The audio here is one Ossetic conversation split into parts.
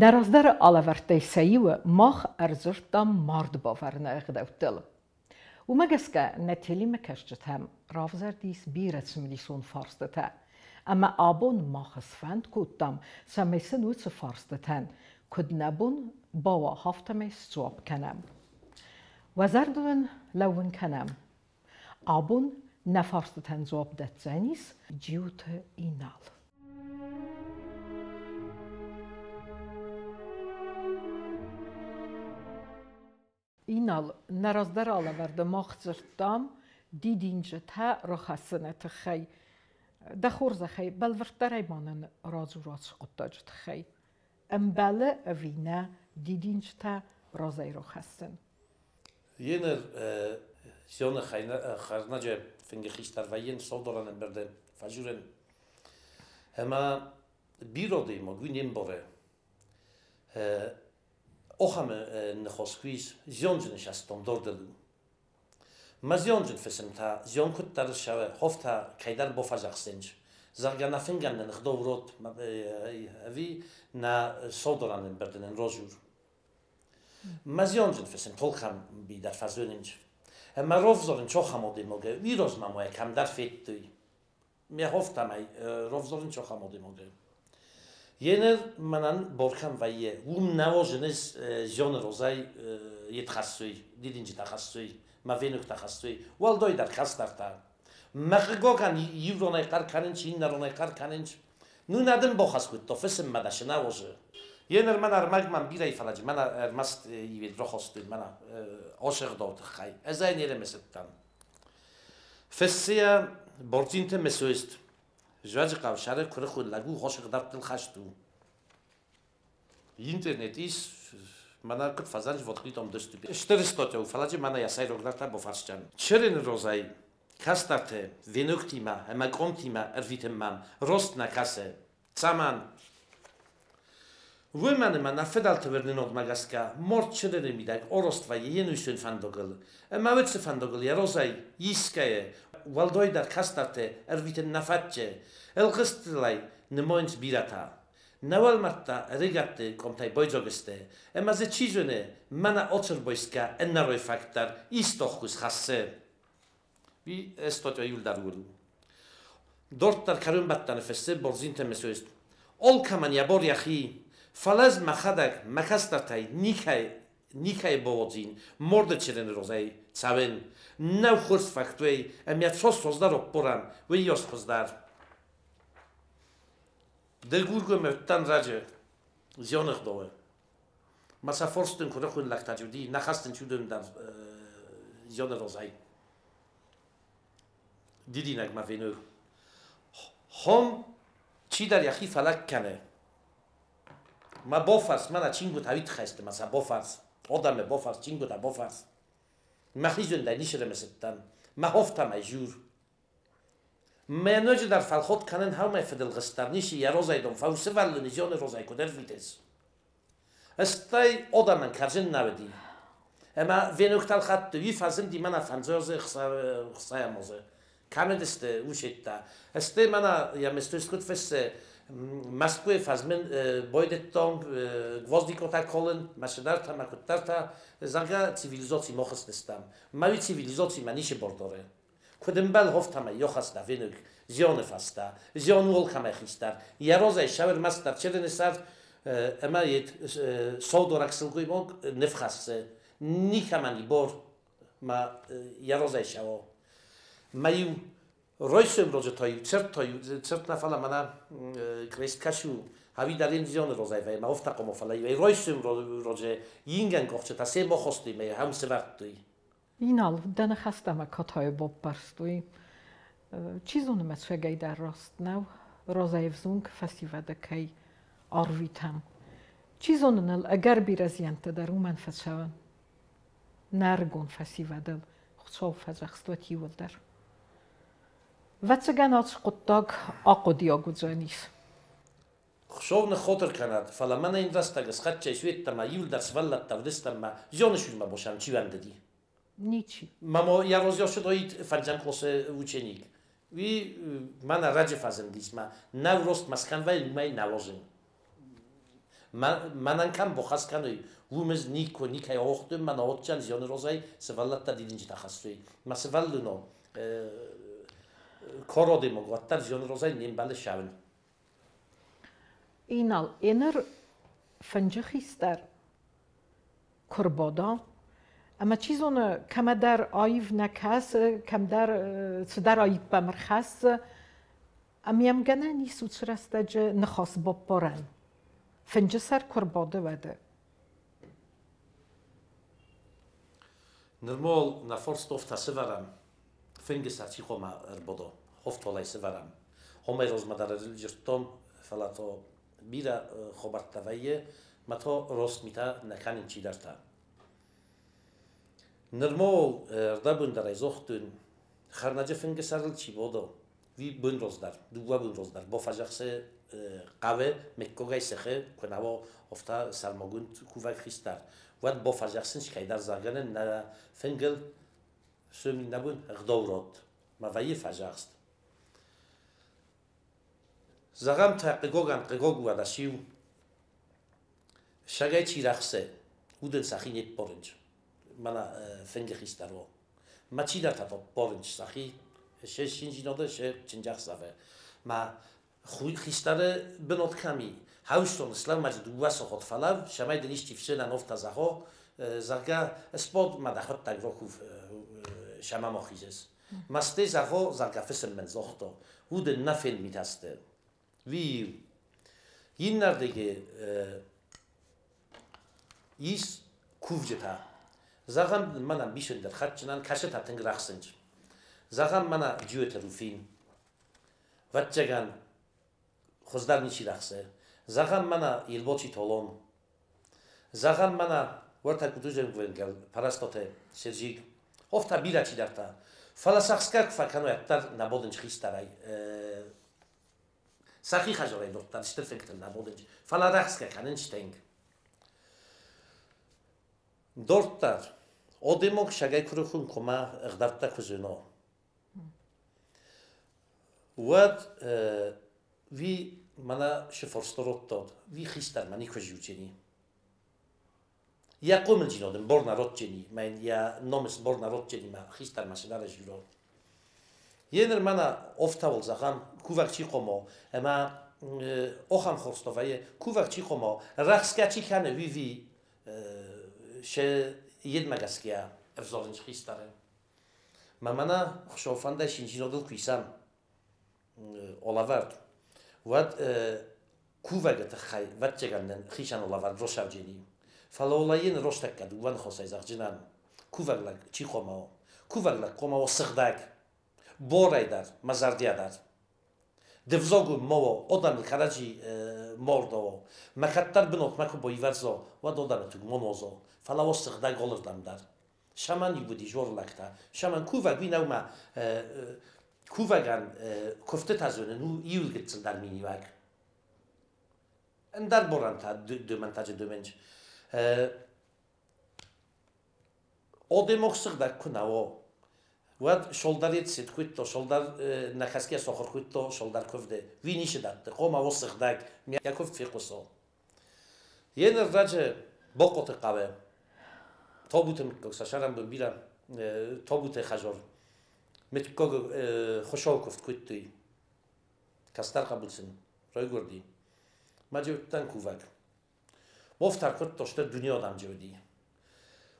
Нӕ раздӕры алӕвӕрдтӕй сӕ иуы мах ӕрдзырдтам мард бавӕрыны ӕгъдӕуттыл. Уымӕ гӕсгӕ нӕ телемӕкӕсджытӕм равзӕрдис бирӕ цымыдисон фарстытӕ. Ӕмӕ абон мах сфӕнд кодтам, цӕмӕй сын уыцы фарстытӕн куыд нӕ бон бауа, афтӕмӕй сдзуапп кӕнӕм. Уӕ зӕрдыл ын лӕууын кӕнӕм, абон нӕ фарстытӕн дзуапп дӕтдзӕнис Джиуты Инал. Инал, нӕ раздӕр алӕвӕрды мах дзырдтам дидинджытӕ рахӕссыны тыххӕй. Дӕ хорзӕхӕй, бӕлвырддӕрӕй ма нын радзур ацы хъуыддаджы тыххӕй. Ӕмбӕлы ӕви нӕ дидинджытӕ разӕй рахӕссын? Еныр зионы хӕрнӕджы фынджы хистӕр вӕййын саудорӕн ӕмбырды фӕжурын. Ӕмӕ бирӕ адӕймаг уый не мбары. Ахӕм ныхас куы ис, зианджын сӕстон дардыл у. Ма зианджын фысымтӕ зиан куыддӕр ссӕуы, хофтӕ кӕйдӕр бафӕдзӕхсынц, зӕгъгӕ, нӕ фынгӕн нын ӕгъдау род ӕви нӕ саудорӕн ӕмбырды нын разур. Ма зианджын фысым толкам бидӕр фӕзонынц. Ӕмӕ равзарын чохам адӕймагы, уый размӕ ма кӕмдӕр федтой. Ме хофтамӕй равзарын чохам адӕймагы. Еныр мӕнӕн боркӕм вӕййы, уым нӕ озыныс зионы розӕй ед хӕссуй, дидинджытӕ хӕссуй, мӕ веноктӕ хӕссуй, уӕлдайдӕр кӕстӕртӕ. Мӕ хъыгагӕн иу ронӕй хъӕр кӕнынц, иннӕ ронӕй хъӕр кӕнынц. Ну нӕ дын бахӕс кодта, фысыммӕ дӕ цы нӕ озы. Еныр мӕн ӕрмӕг мӕн бирӕ фӕлӕджы, мӕн ӕрмӕст ивед рахастой мӕнӕ ӕгъдау тыххӕй. Ӕз ӕй не рымысыдтӕн. Фыссыйӕ Бордзинты Мысост. Зуаджыхъӕу сӕры куырыхон лӕг у, хосыгъдӕрттыл хӕст у. Интернет ис, мӕнӕ куыд фӕзӕнж в открытом доступе. Стыр статья у, фӕлӕджы мӕнӕ йӕ сӕйрагдӕртӕ бафарстӕн. Чырыны розӕй кӕстӕрты веноктимӕ ӕмӕ къомтимӕ ӕрвитынмӕ рост нӕ кӕсы. Цӕмӕн? Уымӕн ӕмӕ нӕ фыдӕлты уырнынадмӕ гӕсгӕ мард чырыны мидӕг арӕзт вӕййы йе нусон фӕндагыл, ӕмӕ уыцы фӕндагыл йӕ розӕй искӕйы, уӕлдайдӕр кӕстӕрты ӕрвитын нӕ фӕтчы, ӕлгъыстылӕй нымайынц бирӕтӕ. Нӕ уӕлмӕрдтӕ ӕрыгӕтты къуымтӕй байдзаг сты, ӕмӕ дзы чи зоны, мӕнӕ ацырбайсгӕ ӕнӕрай факт дӕр исты ӕххуыс хӕссы. Уый статья иуылдӕр у. Дарддӕр кӕронбӕттӕны фыссы Бордзинты Мысост. Алкӕмӕн йӕ бар йӕхи, фӕлӕ ӕз мӕхӕдӕг мӕ кӕстӕртӕй никӕй никӕй бауадзин марды чырыны розӕй цӕуын. Нӕу хорз фӕхтой ӕмӕ цас хуыздӕр ӕппарӕм, уыйас хуыздӕр. Дыгургомы уыдтӕн раджы зианы ӕгъдауы. Мӕ сӕ форстын куырыхон лӕгтӕ уыди, нӕ хӕстын чудон дӕр зианы розӕй. Дидинӕг мӕ венок. Хом чидӕр йӕхи фӕлӕг кӕны. Мӕ бафарс, мӕнӕ чингуытӕ уый тыххӕй сты, мӕ сӕ бафарс. Адӕмы бафарс, чингуытӕ бафарс. Мӕхи зондӕй ницы рымысыдтӕн. Мӕ хофтӕмӕй жур. Мӕ ноджыдӕр фӕлхот кӕнын хӕумӕ фыдылгъыстдӕр ницы йӕ розӕй дон фӕу сывӕллоны зионы розӕй куыд ӕрвитыс. Стӕй адӕмӕн кӕрзын нӕ уыди. Ӕмӕ веноктӕ ӕлхӕдтой, уый фӕзынди мӕнӕ фӕндзӕзы хсайӕм азы. Кӕм уыдысты усеттӕ. Стӕй мӕнӕ йӕ Мыстуст куыд фыссы, Мӕскуыйы фӕзмын байдыдтам гвоздикотӕ калын, мӕ цыдӕртӕ, мӕ куыддӕртӕ, зӕгъгӕ, цивилизаци мах ысдыстӕм. Мӕ уый цивилизацимӕ ницы бар дары. Куыд ӕмбӕл хофтӕмӕ йохаста венок зионы фӕстӕ, зион уолкӕмӕ хистӕр, йӕ розӕй сӕуыр мастдӕр чырыны сӕр ӕмӕ йед саудораг сылгоймаг ныфхӕссы. Никӕмӕн и бор ма йӕ розӕй сӕуа. Ма-иу райсом розы та-иу, цырд та-иу, цырд нӕ фӕлӕ мӕнӕ крест кӕсу, ӕви дӕр зионы розӕй вӕййы, ма офтӕ хъуамӕ, фӕлӕ-иу ӕй райсом розы ингӕн къохчытӕ се махостой мӕ йӕ хӕм сывӕрдтой. Инал, дӕ ныхӕстӕ мӕ катайы баппӕрстой. Чи зоны, мӕ цӕгӕй дӕр раст нӕу, розӕй ӕвзонг фӕсивӕды кӕй арвитӕм. Чи зоны ныл ӕгӕр бирӕ зиӕнттӕ дӕр уымӕн фӕцӕуы. Нӕ ӕрыгон фӕсивӕдыл Хуыцау фӕдзӕхст уӕд иууылдӕр. Ӕвӕццӕгӕн ацы хъуыддаг ахъуыдыйаг уыдзӕнис. Хуыцау ныххатыр кӕнӕд, фӕлӕ мӕнӕ ин рӕстӕг схӕццӕ суедтӕмӕ иуылдӕр сывӕллӕттӕ уыдыстӕм зионы суймӕ босӕн чи уӕндыди. Ничи. Мамо я розёшыдоид фӕндзӕм къласы ученик. Уый мӕнӕ раджы фӕзындис, мӕ нӕу рост мӕ схӕнвӕй уымӕй нӕ лозын. Мӕнӕн кӕм бохӕс кӕной, уым ӕз никуы никӕй ауагътон, мӕ науӕдджын зионы розӕй сывӕллӕттӕ дидинджытӕ хӕссой. Мӕ сывӕллоно кородемог уӕддӕр зионы розӕй не мбӕлы ссӕуын. Инал, еныр фынджы хистӕр куы рбада, ӕмӕ чи зоны, кӕмӕдӕр аив нӕ кӕсы, кӕмдӕр цыдӕр аипп ӕм ӕрхӕссы, ӕмӕ йӕм гӕнӕн ис уыцы рӕстӕджы ныхас баппарӕн. Фынджы сӕр куы рбады, уӕд. Нырмол нӕ форстофтӕ сывӕрӕм, фынгы сӕр чи хъуамӕ ӕрбадо, хофтуалӕй сывӕрӕм. Хомӕй розмӕ дӕр ӕрзылдтон, фӕлӕ то бирӕ хабӕрттӕ вӕййы, мӕ то рост митӕ нӕ кӕнын чидӕртӕ. Нырмол ӕрдӕбондӕрӕй зогътон, хӕрнӕджы фынгы сӕрыл чи бодо, уый бынроздӕр, дыууӕ бынроздӕр, бофӕзӕхсы хъӕуы меккогӕй сыхы, куы нӕ уа, афтӕ сӕрмагонд кувӕг хистӕр. Уӕд бофӕзӕхсын скӕйдӕр зӕгъӕнӕн нӕ фынгыл сом иннӕбон ӕгъдау ратт. Ма вӕййы фӕзӕхст. Зӕгъӕм та хъыгогӕн хъыгог уӕдӕ сиу. Сагӕй чи рахсы, уыдон сӕхи не ппарынц. Мӕнӕ фынгы хистӕр у. Ма чидӕртӕ та ппарынц сӕхи, се синдзинады, се чындзӕхсӕвы. Ма хистӕры бынат кӕм и? Хаустоны слӕумӕджы дыууӕ сахат фӕлӕу, цӕмӕй дын исти фсынӕн афтӕ зӕгъа, зӕгъгӕ, сбад мӕ дӕхӕдӕг ракув, сӕмӕ ма хизыс. Масте зӕгъа, зӕгъгӕ, фысым мын загъта, уыдон нӕ фендмитӕ сты. Уый иннӕрдыги ис кувджытӕ. Зӕгъӕм, мӕнӕ ӕмбисонд ӕрхӕцджынӕн кӕсытӕ тынг рӕхсынц. Зӕгъӕм, мӕнӕ Джиоты Руфин. Ӕвӕццӕгӕн, хуыздӕр ничи рӕхсы. Зӕгъӕм, мӕнӕ Елбочи Толон. Зӕгъӕм, мӕнӕ уӕртӕ Кутузенквенкел, Парастоте, Сержик. Офтӕ бирӕ чидӕртӕ. Фӕлӕ сӕхсгӕ куы фӕкӕной, ӕддӕр нӕ бодынч хистӕрӕй. Сӕхи хӕзарӕй дурдтӕн стыр фынгтыл нӕ бодынч, фӕлӕ рӕхсгӕ кӕнынч тынг. Дорддӕр, одемог сагӕй куырыхун кума ӕгъдӕуттӕ куы зоно. Уӕд ви мӕнӕ шифорстородтод, ви хистӕрмӕ никуы зиуджени. Йӕ хъомылджинодын борна ротджени, мӕн йӕ номыс борна ротджени мӕ хистӕрмӕ сыдӕры зиуро. Еныр мӕнӕ офтауыл зӕгъӕм, кувӕг чи хъомо, ӕмӕ охам хорсто вӕййы, кувӕг чи хъомо, рӕхсгӕ чи кӕны, уый ви се йедмӕ гӕсгӕ ӕвзарынц хистӕры. Мӕ мӕнӕ хуыцауфӕндӕй синджинодыл куы исӕм олавӕрд, уӕд кувӕгы тыххӕй вӕццӕгӕн нын хицӕн олавӕрд росавджени. Фӕлӕ олайын ростӕггӕ дыууӕ ныхосӕй зӕгъджынӕн, кувӕг лӕг чи хъуамӕ у? Кувӕг лӕг хъуамӕ уа сыгъдӕг, борӕй дӕр, мӕ зӕрдийӕ дӕр. Дывзогу мово, одамы кӕрӕдзи мордово. Мӕ кӕддӕр бынатмӕ куы боивӕрзо, уӕд одамы туг монозо, фӕлӕ уо сыгъдӕг олырдӕм дӕр. Сӕмӕн уыди жорлӕгтӕ, сӕмӕн кувӕг уый нӕу мӕ кувӕгӕн куывтытӕ зонын у иу гыццыл дӕр миниуӕг. Ӕндӕр борӕнтӕ домӕнтаджы домӕнч. Одемог сыгъдӕг куы нӕ уо, уӕд шолдар ецит куидто, шолдар нӕхӕсгӕ сохор куидто, шолдар куывды. Уый ницы дӕтты, хъуамӕ уо сыгъдӕг, йӕ куывд фехъусо. Еныр раджы Бохъоты хъӕуы Табуты мыггаг сӕ сӕрӕнбон бирӕ Табуты хӕзор мыггаг хуыцауы куывд кодтой. Кӕстӕр хъӕбул сын райгуырди. Мӕ джеуттӕн кувӕг. Мофтар куырдта стыр дуне адӕм джеуди.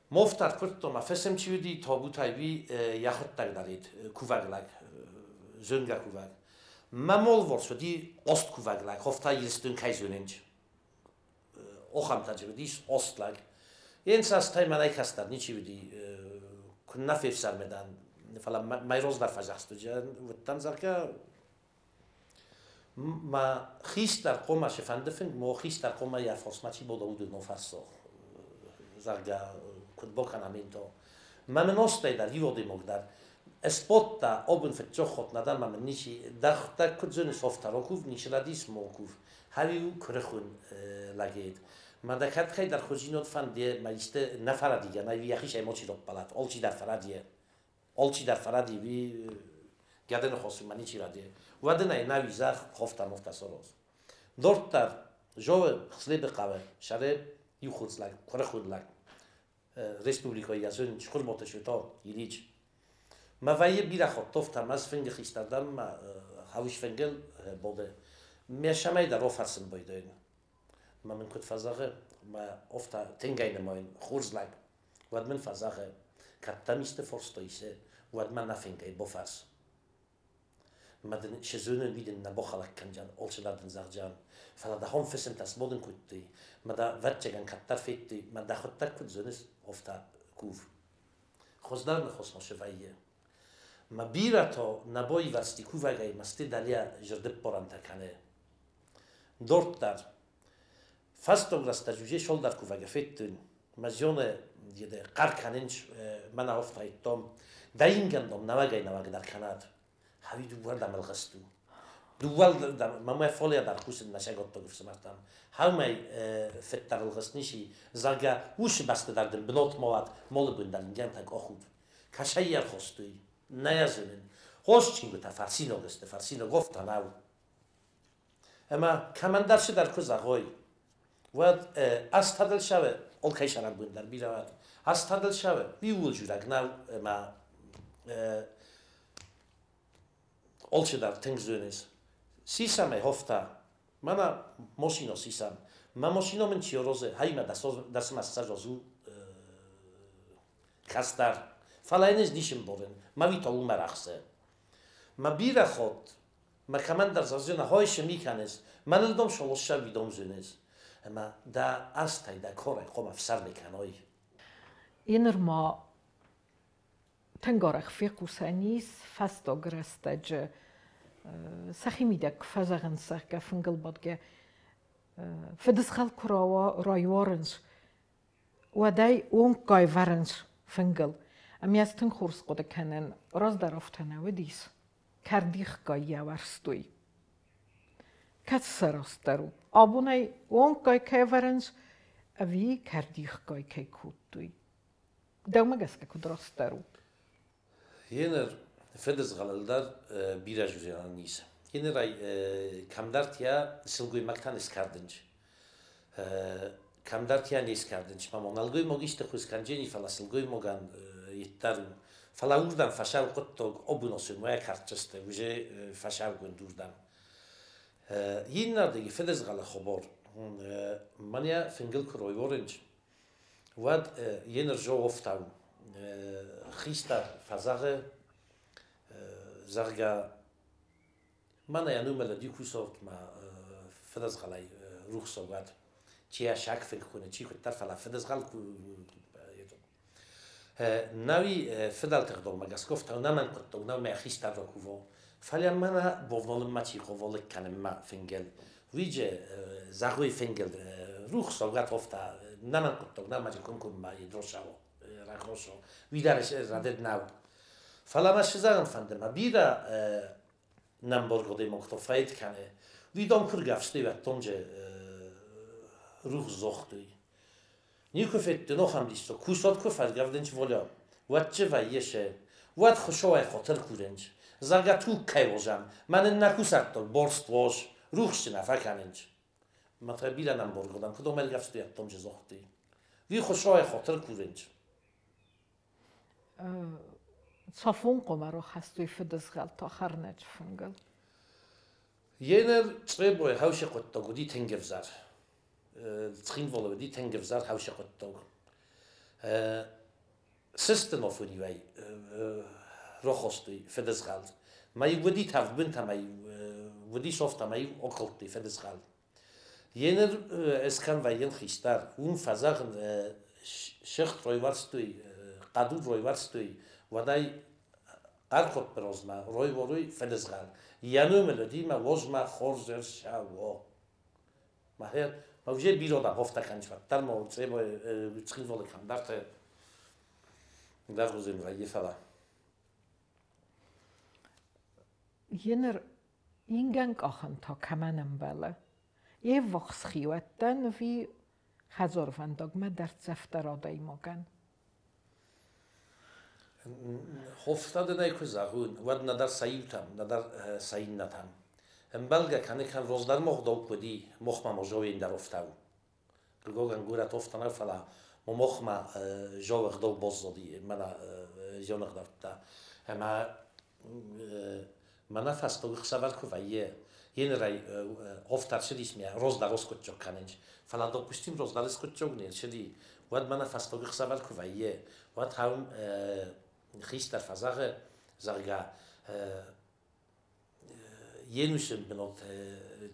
Мофтар куырдта, мӕ фысым чи уыди, Табутӕй уый йӕхуыдтӕг дӕр кувӕг лӕг, зонгӕ кувӕг. Мӕ молворс уыди ост кувӕг лӕг, хофта Ирыстон кӕй зонынч. Охӕмтӕ уыдис ост лӕг. Енцастӕй мӕнӕй кӕстӕр ничи уыди, куыннӕ фефсӕрмы дӕн, фӕлӕ мӕ роздӕр фӕзӕхст уыдтӕн, зӕгъгӕ, ма хистӕр хъуамӕ цы фӕнды фынг, мо хистӕр хъуамӕ йӕ фосмӕ чи бода уыдон фӕрсо, зӕгъгӕ, куыд бокӕнӕм ин то. Мӕ мын остӕй дӕр, иу дӕр, спотта обын фӕтчохот надар ма мын ничи, дӕхтӕ куыд зоны софтарокув, ничи радис мокув, хавиу куырыхун лагед. Ма да кӕд дар хузинот фанде, ма исте на фарадига, на ви яхиш эмочи роппалат, олчи дар фарадие. Олчи дар фаради ви гӕдены хосу ма ничи радие. Уӕдынай на визах хофта мофта сорос. Дорттар Жовы Хслебы хъӕуы сӕры иу хурдзлӕг, куырыхон лӕг. Республикӕйы язын Чхурмоты Шуто Ильич. Ма вӕййы бирӕ хоттовтӕ, мӕ фынгы хистӕр ма хауис фынгыл боды. Ме сӕмӕй дӕр офарсын бойдойн. Ма мын куыд фӕзӕгъы, ма офта тынгӕй нымайын, хорз лӕг. Уӕд мын фӕзӕгъы, кӕд дӕм исты форсто исы, уӕд мӕ нӕ фынгӕй бофарс. Ма дын сезонын видын нӕ бохалак кӕнджан, олчыдар дын зӕгъджан. Фӕлӕ дӕ хом фысымтӕ смодын куыдтой, ма дӕ вӕдчегӕн кӕддӕр федтой, ма дӕ хуыддӕг куыд зоныс, офта кув. Хуыздӕр ныхос вӕййы. Ма бирӕтӕ нӕ боивӕрсти кувӕгӕй масты дӕлиа зӕрдыппорӕнтӕ кӕны. Дорддӕр. Фӕстаг рӕстӕджы шолдар кувӕгӕ федтон, ма зоны хъӕр кӕнынч мӕнӕ офтайдтом, дӕ ингӕндом нӕуӕгӕй нӕуӕгдӕр кӕнӕд. Хави дыууӕрдӕм ӕлгъысту. Дыууӕрдӕм, мӕ фолиа дӕр хъусын нӕ сӕготтог ӕфсымӕртӕм. Хаумӕй феддӕр ӕлгъыст ниси, зӕгъгӕ, уышы бӕсты дӕр дын бынот моат, молы бын дӕр ингӕнтӕ къохут. Кӕсӕй ӕрхостой, нӕ йӕ зонын. Хорз чингуытӕ фарсиног сты, фарсиног офтӕ нӕу. Ӕмӕ кӕмӕндӕр цыдӕр куы зӕгъой, уӕд астадыл сӕвы, олкӕй сӕрӕнбон дӕр бирӕ уӕд, астадыл сӕвы, иууыл жураг нӕу ӕмӕ олчидӕр тынг зоныс. Сисамӕй хофта, мӕнӕ мошино сисам. Ма мошино мын чи орозе, хайма дасма сажозу кӕстӕр. Фӕлӕ йын ӕз ничи мбарын, ма уый та уымӕ рахсы. Ма бирӕ хатт, ма кӕмӕндӕр зӕгъдзынӕ, хойсы ми кӕныс, мӕныл дом шолосса уый дом зоныс. Ӕмӕ дӕ азтӕй, дӕ корӕй хъуамӕ ӕфсӕрмы кӕной. Еныр ма тынг арӕх фехъусӕн ис фӕстаг рӕстӕджы сӕхимидӕг куы фӕзӕгъынц, зӕгъгӕ, фынгыл бадгӕ фыдызгъӕл куы райуарынц, уӕд ӕй онггай вӕрынц фынгыл. Ӕмӕ ӕз тынг хорз хъуыды кӕнын, раздӕр афтӕ нӕ уыдис, кӕрдихгай йӕ уӕрстой. Кӕд сӕ растдӕр у, абон ӕй онггай кӕй ӕвӕрынц, ӕви кӕрдихгай кӕй кодтой? Дӕумӕ гӕсгӕ куыд растдӕр у? Еныр фыдызгъӕлыл дӕр бирӕ журналон ис. Еныр ӕй кӕмдӕртӕ сылгоймӕгтӕн скӕрдынч. Кӕмдӕртӕ не скӕрдынч. Мамо нӕлгоймаг исты хуыз кӕнджени, фӕлӕ сылгоймагӕн йеддӕр у. Фӕлӕ уырдӕм фӕсал хъуыддаг обыносы мӕ кӕрддзысты, уже фӕсалгонд уырдӕм. Иннӕрдыги фыдызгъӕлы хабар. Мӕнӕ фынгыл куы райуарынч, уӕд еныр жо офтау хистӕр фӕзӕгъы, зӕгъгӕ, мӕнӕ йӕ нумӕлӕ кусорт ма фыдызгъӕлӕй рухсаг уӕд. Чи йӕ саг фынг хуыны, чи куыддӕр, фӕлӕ фыдызгъӕл науи фыдӕлты ӕгъдаумӕ гӕсгӕ офтау нӕмӕн хъуыддаг нӕу мӕ хистӕр ракувон. Фӕлӕ мӕнӕ бовналынмӕ чи хъоволык кӕнынмӕ фынгыл, уыйджы зӕгъой фынгыл рухсаг уӕд офта нӕмӕн хъуыддаг нӕу мӕ комкоммӕ дросао рахосо. Уый дӕр рӕдыд нӕу. Фӕлӕ мӕ цы зӕгъын фӕнды, мӕ бирӕ нӕмбаргӕ фӕйд кӕны. Уый дам куыргӕфстой вӕттонджы рухс зогътой. Никуы федтон ахӕм диссаг, кусат куы фӕргӕвдынч воля, уӕд чи вӕййы се, уӕд Хуыцауӕй хатыр курынч, зӕгъгӕ туг кӕй возӕм, мӕнӕн нӕ кусӕрттаг борст воз, рухс чи нӕ фӕкӕнынч. Мӕ та бирӕ нӕмбаргӕ куыд омӕлгӕфстой ӕттонджы зогътой. Уый Хуыцауӕй хатыр курынч. Цафон хъуамӕ рахӕссой фыдызгъӕлтӕ хӕрнӕджы фынгыл? Еныр Чъребойы хӕусы хъуыддаг уыди тынг ӕвзӕр. Цхинвалы уыди тынг ӕвзӕр хӕусы хъуыддаг. Сыстын афониуӕй рахастой фыдызгъӕл. Мӕ уыди тӕвдбынтӕ, мӕ уыди софтӕ, мӕ акалдтой фыдызгъӕл. Еныр ӕз кӕм вӕййын хистӕр, уым фӕзӕгъын сыгъд ройвӕрстой, хъӕдур ройвӕрстой, уӕд ӕй ӕрхуыппы розмӕ ройворуй фыдызгъӕл. Йӕ номыл уыди мӕ возмӕ хорз ӕрсӕуо. Махер, ма уже бирӕ дам хофта кӕныс уӕддӕр ма Цхинвалы кӕмдӕрты дӕргъуызын вӕййы, фӕлӕ. Еныр ингӕн къахын та кӕмӕн ӕмбӕлы? Йе ввахс хиуӕттӕн ӕви хӕдзарвӕндагмӕ дӕрддзӕфдӕр адӕймагӕн? Хофта дын ӕй куы зӕгъон, уӕд нӕдӕр сӕ иутӕм, нӕдӕр сӕ иннӕтӕм. Ӕмбӕлгӕ кӕны кӕн роздӕр мох куыди, мохма мо жовин дӕр офтау. Гоган гурат офтанар, фӕлӕ мо мохма жовых дау боззоди, мана жонах дартта. Ӕмӕ мана фӕстаг ӕхсӕвӕр куы вӕййы, енырӕй офтар шыдис мия роздар оскутчок кӕнынч. Фӕлӕ, допустим, роздар скутчок не шыди, уӕд мана фӕстаг ӕхсӕвӕр куы вӕййы, уӕд хаум хистӕр фӕзӕгъы, зӕгъгӕ, енусы бынот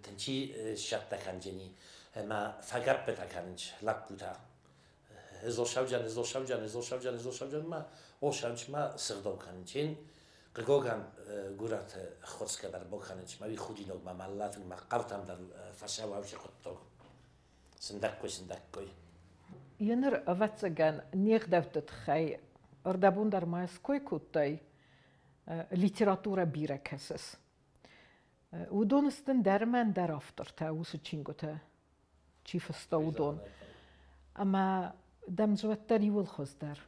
тынчи сӕттӕ кӕнджени, ӕмӕ фӕгӕппытӕ кӕнынч лӕппутӕ. Эзо шавджан, эзо шавджан, эзо шавджан, эзо шавджан ма, о шавч ма сыгъдау кӕнынчен. Гоган гурат хоцка дӕр бокӕнынч, ма ви худиног ма маллатун ма хъавтам дӕр фӕсӕуӕвчы хъуыддаг. Сындӕггой, сындӕггой. Еныр, ӕвӕццӕгӕн, не гъдӕутты тыххӕй ӕрдӕбон дӕр ма ской кодтай, литературӕ бирӕ кӕсыс. Уыдон сты дӕр ӕмӕ ӕндӕр автортӕ, уыцы чингуытӕ чи фыста, уыдон. Ӕмӕ дӕм дзы уӕддӕр иуыл хуыздӕр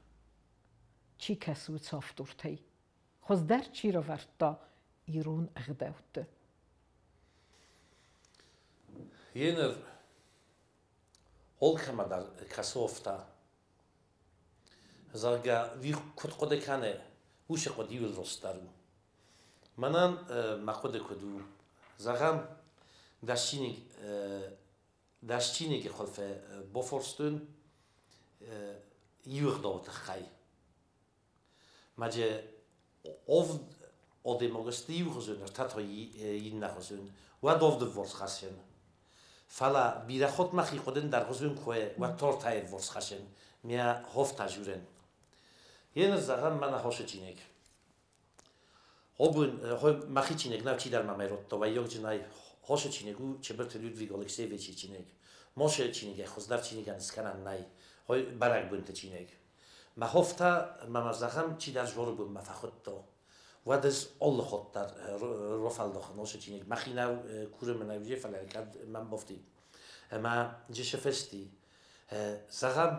чи кӕсы уыцы автортӕй? Хуыздӕр чи равӕрдта ирон ӕгъдӕутты? Еныр алкӕмӕ дӕр кӕсы офта. Зӕгъгӕ, ви куыд хъуыды кӕны, уыцы хъуыды иуыл ростдӕр у. Мӕнӕн мӕ хъуыды куыд у? Зӕгъӕм, дӕс чиныджы хуылфы бофорстон иу ӕгъдауы тыххӕй. Маджы овд адӕймаг сты иухуызон, ӕртӕ та иннӕхуызон. Уӕд овды вворс хӕссӕн. Фӕлӕ бирӕ хатт мӕхи хъуыдын дӕргъуызон куы, уӕд тортӕйы вворс хӕссӕн, мӕ хофтӕ журен. Еныр, зӕгъӕм, мӕнӕ хосы чиныг. Обун мӕхи чиныг нӕу, чидӕр мӕм ӕродта, вӕййагджынӕй хосы чиныг у Чыбырты Людвиг Алексеевичы чиныг. Мосы чиныгӕй хуыздӕр чиныгӕн скӕнӕн нӕй, хой бӕрӕгбонты чиныг. Мӕ хофтӕ мӕ, зӕгъӕм, чидӕр жоры бынмӕ фӕхуыдта. Уӕд ӕз алы хатт дӕр рафӕлдахын осы чиныг. Мӕхи нӕу курын мын ӕвже, фӕлӕ кӕд мӕм бафтид. Ӕмӕ джисы фести. Зӕгъӕм,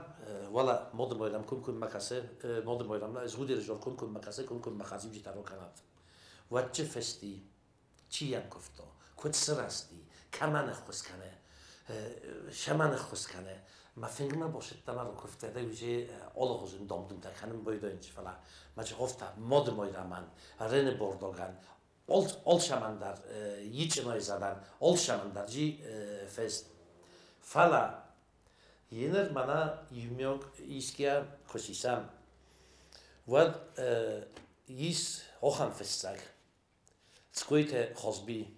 уӕлӕ моды мойрам кумкум кӕсы, моды мойрам згудеры жор кумкум кӕсы, кумкум хазимджи таро кӕнат. Уӕд чи фести, чи йӕм куывта, куыд сырӕзти, кӕмӕн ӕххуыс кӕны, шӕмӕн ӕххуыс кӕны. Мӕ фынгмӕ босыдта ма куывта, да уже алыхуызын домдымтӕ кӕнын бойдойнч, фӕлӕ мӕ хофта моды мойраман, рене бордоган, олшаман дӕр ичъиной задан, олшаман дӕр джи фест. Фӕлӕ еныр мӕнӕ иумиаг искӕ куы сисӕм, уӕд ис ахӕм фыссӕг, Цкъойты Хазби.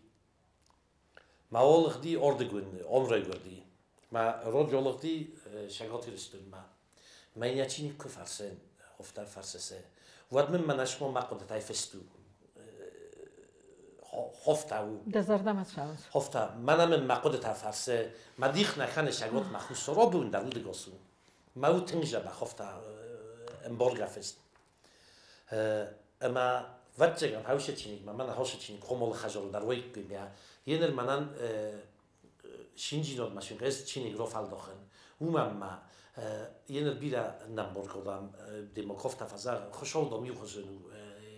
Мӕ алыгъди ардыгон, ам райгуырди. Мӕ раджы алыгъди Цӕгат Ирыстонмӕ. Мӕ йӕ чиныг куы фӕрсын, офтӕр фӕрсысы, уӕд мын мӕнӕ смо мӕ хъуыдытӕй фыст у. Хофтӕ у. Дӕ зӕрдӕмӕ цӕуынц? Хофтӕ. Мӕнӕ мын мӕ хъуыдытӕ фӕрсы, мӕ дих нӕ кӕны Цӕгат мӕ Хуссар абон дӕр удӕгас у. Мӕ у тынг дзӕбӕх хофтӕ ӕмбаргӕ фыст. Ӕмӕ вӕццӕгӕн хаусы чиныгмӕ, мӕнӕ хаусы чиныг хомолы хӕзоры дӕр уайккой мӕ. Еныр мӕнӕн шинджинод машин ӕз чиныг рофӕлдахын. Уымӕн ма еныр бирӕ нӕмборгодам демокофта фӕзӕгъы, хуысаудам иухуызон у,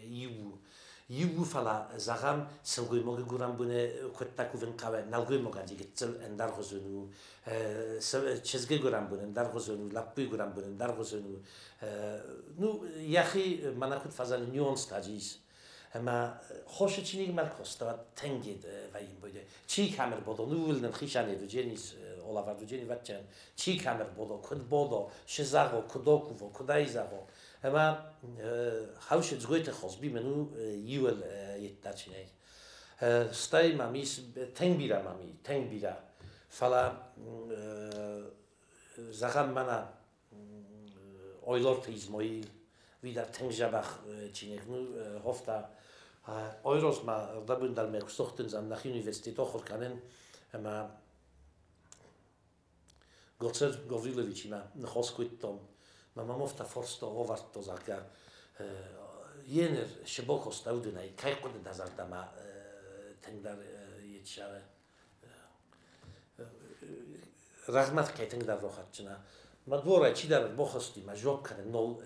иу иу, фӕлӕ, зӕгъӕм, сылгоймагы гуырӕнбоны куыдтӕ кувын хъӕуы, нӕлгоймагӕн гыццыл ӕндӕргъуызон у, чызгы гуырӕнбон ӕндӕргъуызон у, лӕппуйы гуырӕнбон ӕндӕргъуызон у. Ну, йӕхи мӕнӕ куыд фӕзӕгъы, нюанстӕ ис. Ӕмӕ хосы чиныг мӕ коста тынгед вӕййын бойде. Чи кӕм ӕрбодо, ууыл нын хицӕн эдудженис олавар дуджени вӕтчен. Чи кӕм ӕрбодо, куыд бодо, шы зӕгъо, куыд окуво, куыд ӕй зӕгъо. Ӕмӕ хаусы Дзгойты Хазби мын у иуыл йеддӕр чиныг. Стӕй мӕм ис тынг бирӕ мӕм и, тынг бирӕ. Фӕлӕ, зӕгъӕм, мӕнӕ Ойлорты Измаил, видӕр тынг дзӕбӕх чиныг, ну, хофта. Ойрос ма ӕрдӕбон дӕр мӕ куы зан нӕхи университет ахуыр кӕнын, ӕмӕ Гоцер Гавриловичимӕ ныхас кодтам. Мӕ мам офта фарста равӕрдта, зӕгъгӕ, еныр шы бакоста уыдонӕй, кӕй хъуыды дӕ зӕрдӕмӕ тынгдӕр етсӕры. Рӕгъмӕ кӕй тынгдӕр рахатджына. Мӕ дворӕй чидӕр бахасти, мӕ жуапп кӕнын нал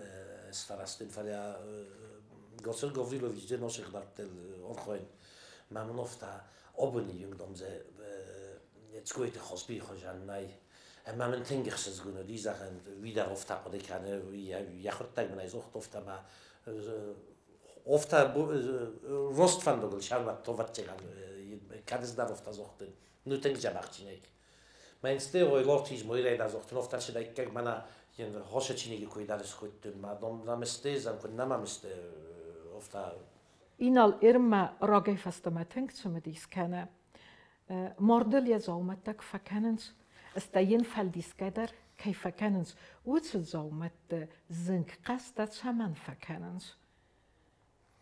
сфӕрӕзтон, фӕлӕ Гоцер Гаврилович де носыгъдӕрттыл архайын. Мӕ мын офта Абоны юнгдом зе Цгойты Хазби хуызӕн нӕй. Ӕмӕ мын тынг ӕхсызгон уыди, зӕгъын, уый дӕр офтӕ хъуыды кӕны, йӕхуыдтӕг мын ӕй зохт офтӕ ма офтӕ рост фӕндагыл сӕрвӕтт ӕвӕццӕгӕн кӕд ӕз дӕр офтӕ зохтын. Ну тынг дзӕбӕх чиныг. Мӕн сте лортизм ойрайда зохтын офтӕ шедайккаг мӕнӕ хосы чиныги кой дӕр схуыдтын, ма дом наместе, зан куы нӕма офтӕ. Инал Ирмӕ рагӕй фӕстӕмӕ тынг цымыдис кӕны. Мардыл йӕ дзаумӕттӕ куы фӕкӕнынц, стӕй йын фӕлдисгӕ дӕр кӕй фӕкӕнынц, уыцы дзаумӕтты зынг хъӕстӕ цӕмӕн фӕкӕнынц?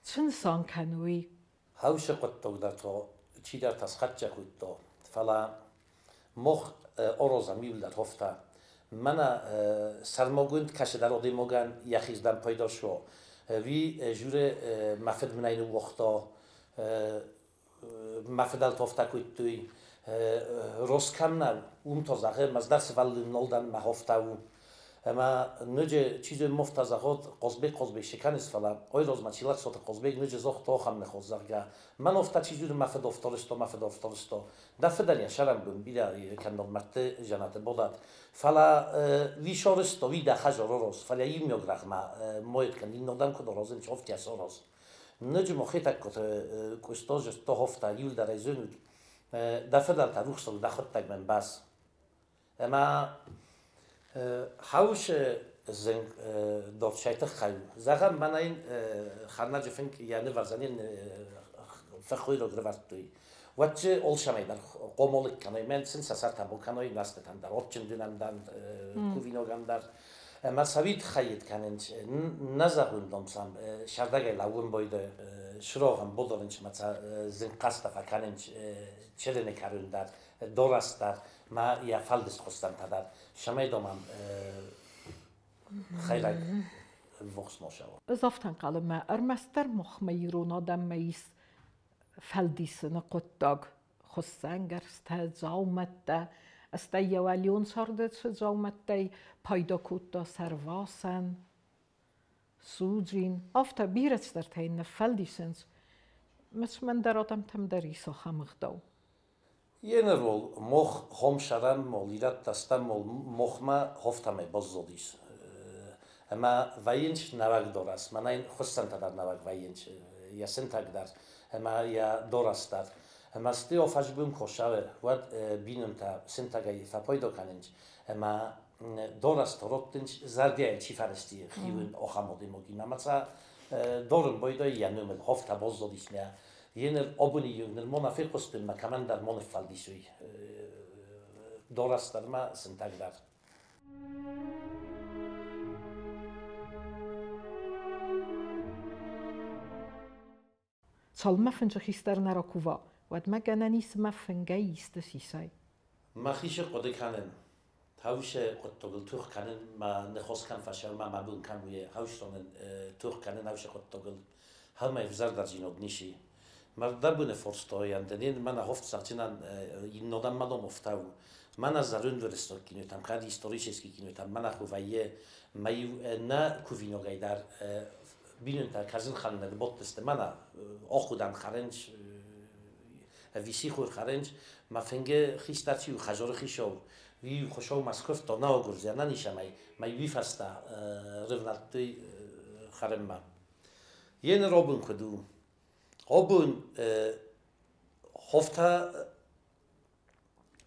Цы нысан кӕны уый? Хаусы хъуыддаг дӕр то чидӕртӕ схӕццӕ кодта, фӕлӕ мох орозам иуылдӕр хофта. Мӕнӕ сӕрмагонд кӕсыдӕр адӕймагӕн йӕхирдӕм пайда суа. Уый жюре мӕ фыд мын ӕй ныууагъта, мӕ фыдӕлтӕ афтӕ кодтой. Рос кӕм нӕу, уым та зӕгъы, мӕздӕр сывӕллон нал дӕн, мӕ афтӕ у. Ӕмӕ ноджы чи зоны мофта зӕгъод, Хъазбег Хъазбег шы кӕныс, фӕлӕ ой размӕ Чилӕхсаты Хъазбег ноджы загъта ахӕм ныхас, зӕгъгӕ, мӕн афтӕ чи зоны мӕ фыд афтӕ рыста, мӕ фыд афтӕ рыста. Дӕ фыдӕн йӕ сӕрӕнбон бирӕ кӕннод мӕрдты дзӕнӕты бадӕд. Фӕлӕ уый сарызта, уый дӕ хӕдзар араз, фӕлӕ иумиаг рӕгъмӕ мойд кӕн, иннӕрдӕм куыд аразын, афтӕ сараз. Ноджы ма Хетӕгкаты Къоста зыдта афтӕ, иуылдӕр ӕй зонут, дӕ фыдӕлтӕ рухсаг дӕхуыдтӕг мӕн бас. Ӕмӕ хаусы зынг дорчӕй тыххӕй у. Зӕгъӕм, мӕнӕ йын хӕрнӕджы фынг йӕ нывӕрзӕн йын фӕхойраг рывӕрдтой. Уӕд дзы олсӕмӕй дӕр хъомолык кӕной, мӕн сын сӕ сӕртӕ бокӕной, настытӕн дӕр, отджындынӕн дӕр, кувиногӕн дӕр. Ӕмӕ сӕ хайет кӕнынц, нӕ зӕгъун домсам, сӕрдӕгӕй лӕууын бойды срогъӕн бодорынч ма зынг хъӕстӕ фӕкӕнынц чырыны кӕрон дӕр, дорас дӕр, ма йӕ фӕлдыст хуыссӕнтӕ дӕр. Сӕмӕй домӕм хӕйрӕг вохс мошӕуа. Ӕз афтӕ ӕнхъӕлын, мӕ ӕрмӕстдӕр махмӕ ирон адӕммӕ ис фӕлдисыны хъуыддаг. Хуыссӕнгӕрзтӕ, дзаумӕттӕ, стӕй йӕ уӕлион царды цы дзаумӕттӕй пайда кодта сӕрвасӕн, судзин. Афтӕ бирӕ цыдӕртӕ йын ныффӕлдисынц. Мӕн дӕр адӕмтӕм дӕр ис ахӕм ӕгъдау. Енервол мох хомсарӕн мол ирӕттӕ стӕм мол мохмӕ хофтӕмӕй баззадис. Ӕмӕ вӕййынц нӕуӕг дорас, мӕнӕ йын хуыссӕнтӕ дӕр нӕуӕг вӕййынц, йӕ сынтӕг дӕр ӕмӕ йӕ дорас дӕр. Ӕмӕ сты офӕзбын косауы, уӕд бинонтӕ сынтӕгӕй фӕпайда кӕнынц, ӕмӕ дорас тороттынц зӕрдиайӕ чи фӕрысти хиуын ахӕм адӕймагимӕ. Ӕмӕ сӕ дорын байдайы йӕ номыл хофтӕ баззадис мӕ Енер абони югнер мона фехъуыстон, мӕ кӕмӕндӕр мо ныффӕлдисуй дорас дӕр ма сынтӕг дӕр. Цалынмӕ фынджы хистӕр нӕ ракува, уӕдмӕ гӕнӕн ис ӕмӕ фынгӕй исты сисай. Мӕхи хъуыды кӕнын, хаусы хъуыддагыл тох кӕнын, мӕ ныхас кӕм фӕсӕр, мӕ мӕ бон кӕм уйы хаустонын тох кӕнын хаусы хъуыддагыл. Хӕмӕй взӕрдӕрдзинад ниси. Мӕрдӕбуны форстойӕн дӕнен мӕнӕ хофтсахчинан иннодам мадом офтау. Мӕнӕ зарындвӕрсток кинотам, кӕд исторический кинотам, мӕнӕ хувайе, мӕ нӕ кувиногӕй дӕр бинонтӕ кӕрдзын хӕрынӕг бодтысты, мӕнӕ охудан хӕрынч, висихур хӕрынч, мӕ фынгы хистӕр чи у, хӕзоры хишоу, уый хуышоу ма скуывта, наугуырдзиа, нӕ нисӕмӕй, мӕ уый фӕстӕ рывнӕлдтой хӕрынмӕ. Йе робын куыд у? Обын хофта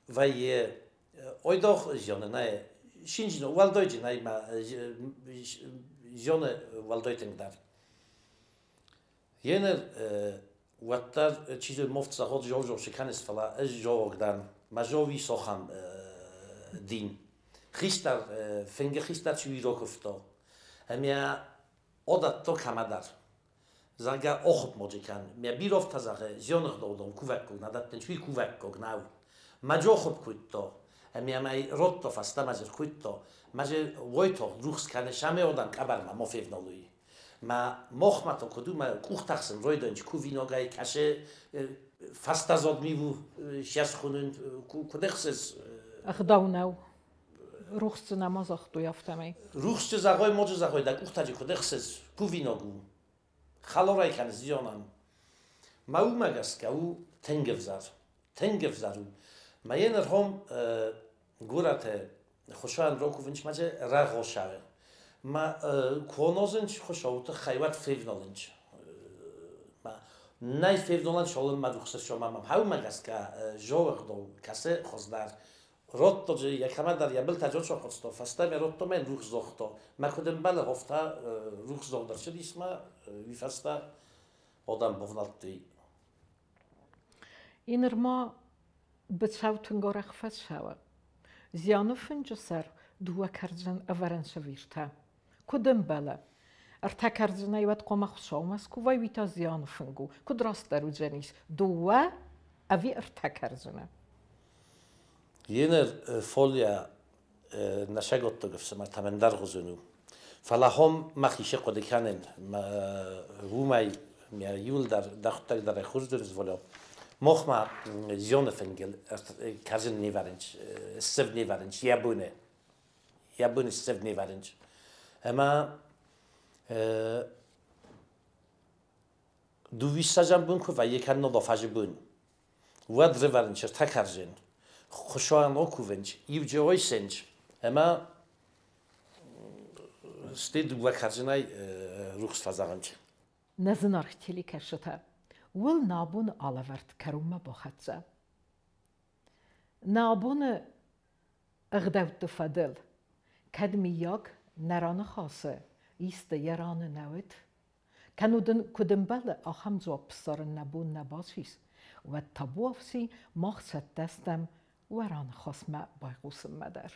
вӕййы ойдох зионы нӕ шинжино уӕлдойджы нӕ ма зионы уӕлдой тынгдӕр. Енер уӕддӕр чи зоны мофт заход жов-жов шы кӕныс, фӕлӕ ӕз жовог дӕн, мӕ жови сохам дин. Хистӕр фынгы хистӕр чи уирокуывта. Ӕмӕ одатто кӕмӕдӕр. Зӕгъгӕ, охып моджы кӕн. Мӕ бирӕ зӕгъы, зионыгъдӕудон кувӕггог нӕ дӕттынц, уый кувӕггог нӕу. Мӕ джохып куыдта, ӕмӕ мӕ ротто фӕстӕмӕ зыр куыдта, мӕ же войтох рухс кӕны сӕмӕ одан къӕбӕрмӕ мо февналуй. Мӕ мохмӕ то куыд у, мӕ къухтӕхсын ройдонч кувиногӕй кӕсы фӕстӕзод миву сӕсхуынын куыд ӕхсыз. Ӕгъдау нӕу. Рухс дзы нӕма загътой афтӕмӕй. Рухс дзы зӕгъой, моджы зӕгъой, дӕ къухтӕджы куыд ӕхсыз, кувиног у. Халорай кӕныс зионӕн. Мӕ уымӕ гӕсгӕ у Тынг ӕвзӕр. Тынг ӕвзӕр у. Ма йе ныр хом горӕты хуысӕн рокувынч ма рагъосары. Ма конозынч хуысауты хайват февналынч. Ма най февналын шолын ма рухсы шома ма хаума гӕсгӕ жоғдол касе хуыздӕр. Ротто йӕхӕмӕ дӕр йӕ былтӕ джочохотсто, фӕстӕмӕ ротто мӕ рухс зогъто. Ма куыд ӕмбӕлы, хофта рухс зогъдӕр цыдис ма, уый фӕстӕ одам бавнӕлдтой. Еныр ма быцӕу тынг арӕх фӕцӕуы. Зианы фынджы сӕр дыууӕ кӕрдзын ӕвӕрӕн сӕвиртӕ. Куыд ӕмбӕлы? Ӕртӕ кӕрдзынӕй уӕд хъуамӕ Хуыцаумӕ скувай, уый та зианы фынг у. Куыд растдӕр уыдзӕнис, дыууӕ ӕви ӕртӕ кӕрдзыны? Еныр фолиа нӕ саготтаг ӕфсымӕртӕм ӕндӕргъуызон у. Фӕлӕ хом мӕхи се хъуыды кӕнын, уымӕй мӕ иуылдӕр дӕхуыдтӕг дӕр хуыздӕр зволё. Мохма зионы фынгыл кӕрдзын не вӕрынч, ссывд не вӕрынч, йӕ боны. Йӕ боны ссывд не вӕрынч. Ӕмӕ дыууиссӕдзӕм бон куы вӕййы, кӕннод афӕдзы бон, уӕд рывӕрынч ӕртӕ кӕрдзын, хуысуан окувынч, иу джойсынч, ӕмӕ стӕй дыууӕ кӕрдзынӕй рухс фӕзӕгъынч. Нӕ зынаргъ телекӕсджытӕ, уыл нӕ абоны алӕвӕрд кӕронмӕ бахӕццӕ. Нӕ абоны ӕгъдӕутты фӕдыл, кӕд мыййаг нӕ раныхасы исты йӕ раны нӕ уыд, кӕннод ын куыд ӕмбӕлы, ахӕм дзуапп ссарын нӕ бон нӕ бацис, уӕд табуафси мах цӕттӕ стӕм уӕ раныхасмӕ байхъусынмӕ дӕр.